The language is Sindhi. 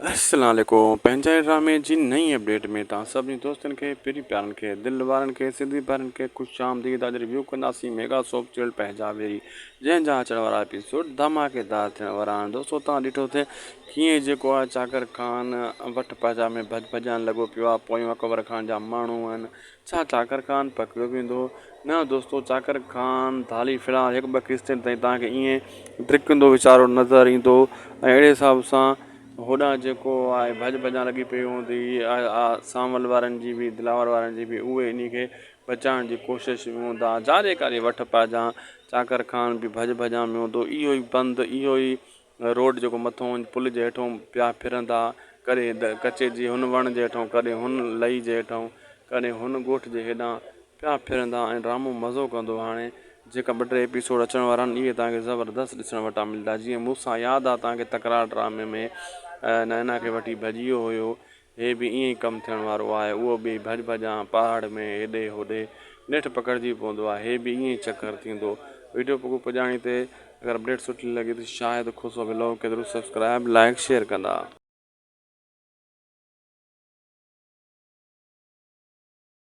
السلام عليڪم پنهنجي ڊرامي جي نئين اپڊيٽ ۾ توهان سڀني دوستن کي پرين پيارن کي دل وارن کي سنڌي ڀائرن کي خوش آمديد اڄ ريويو ڪنداسين ميگا سوپ چيل پنهنجا ويري جنهن جا اچڻ وارا ايپيسوڊ ڌماڪيدار ٿيڻ وارا آهن دوستو توهان ڏٺو ٿي ڪيئن جيڪو آهي چاڪر خان وٺ پنهنجا ۾ ڀڄ ڀڄان لڳو پيو آهي پويون اڪبر خان جا ماڻهو آهن ڇا چاڪر خان پڪڙيو ويندو نه دوستو چاڪر خان ڌالي في الحال هڪ ٻه قسطين تائين توهان کي ائين ڊڪندو ويچارو نظر ايندو ۽ اهڙي حساب سان هوڏانهن جيڪو آهي ڀڄ ڀڄان لڳي پئي هوندي سانول وارن جي به دلاور وارن جي به اهي انهي کي بچائڻ جي ڪوشش ۾ هوندا جاڏي ڪاڏي وٺ پائجان چاڪر خان به ڀڄ ڀڄان ۾ هوندو اهو ئي بند اهو ئي روڊ جيڪو مٿو پل جي هيٺون پيا ڦرندا، ڪڏهن ڪچي جي هن وڻ جي هيٺون، ڪڏهن هن لئي جي هيٺون، ڪڏهن هن ڳوٺ جي هيڏانهن پيا ڦرندا ۽ ڊرامو مزو ڪندو. هاڻي جيڪا ٻه ٽي ايپيسوڊ اچڻ وارا آهن اهي توهان کي زبردست ڏسڻ وٽان ملندا. جيئن مون سان ياد آ توهان کي تڪرار ڊرامي ۾ نينا کي وٺي ڀڄي ويو هيو هي به ائين ئي ڪم ٿيڻ وارو آهي. اهو به ڀڄ ڀڄان پهاڙ ۾ هيڏي هوڏي نيٺ پڪڙجي پوندو آهي. هي به ائين ئي چڪر ٿيندو. وڊيو پڳو پڄاڻي تي اگر اپڊيٽ سٺي لڳي ته شاهد کوسو ولاگ کي ضرور سبسڪرائب لائيڪ شيئر ڪندا.